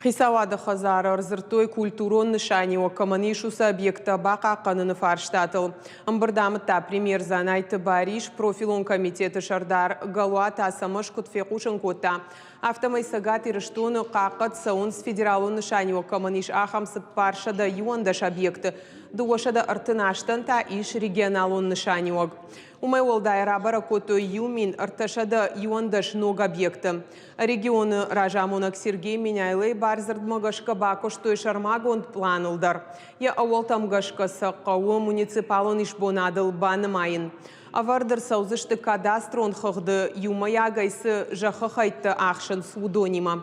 Хицауады хӕдзары ӕрдзырдтой культурон нысаниуӕг кӕмӕн ис, уыцы объекттӕ бахъахъхъӕныны фарстатыл. Ӕмбырд амыдта премьер Дзанайты Барис. Профилон комитеты сӕрдар Галуаты Ацӕмӕз куыд фехъусын кодта, афтӕмӕй Цӕгат Ирыстоны хъахъхъӕд цӕуынц федералон нысаниуӕг кӕмӕн ис, ахӕм 411 объекты, 238-ӕн та ис регионалон нысаниуӕг. Уымӕй уӕлдай рабӕрӕг кодтой 1311 ног объекты. Регионы разамонӕг Сергей Меняйлойы бардзырдмӕ гӕсгӕ бакуыстой сӕрмагонд пъланыл дӕр. Йӕ ӕууӕлтӕм гӕсгӕ сӕ хъӕуы муниципалон исбонадыл банымайын. Ӕвӕрд ӕрцӕудзысты кадастрон хыгъды иумӕйагӕй цы зӕххы хӕйттӕ ахсынц, уыдонимӕ.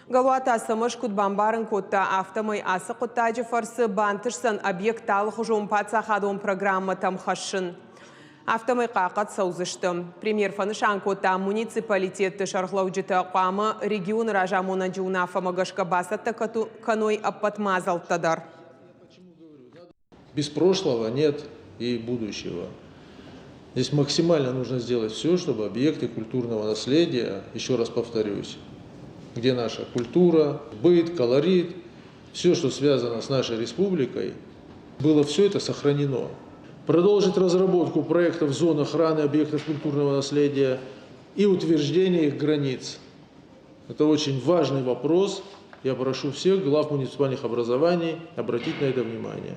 Галуаты Ацӕмӕз куыд бамбарын кодта, афтӕмӕй ацы хъуыддаджы фӕрцы бантысдзӕн объекттӕ алыхуызон паддзахадон программӕтӕм хӕссын. Афтӕмӕй хъахъхъӕд цӕудзысты. Премьер фӕнысан кодта, муниципалитетты сӕргълӕуджытӕ хъуамӕ регионы разамонӕджы уынаффӕмӕ гӕсгӕ бацӕттӕ кӕной ӕппӕт мадзӕлттӕ дӕр. Без прошлого нет и будущего. Здесь максимально нужно сделать все, чтобы объекты культурного наследия, еще раз повторюсь, где наша культура, быт, колорит, все, что связано с нашей республикой, было все это сохранено. Продолжить разработку проектов зон охраны объектов культурного наследия и утверждение их границ. Это очень важный вопрос. Я прошу всех глав муниципальных образований обратить на это внимание.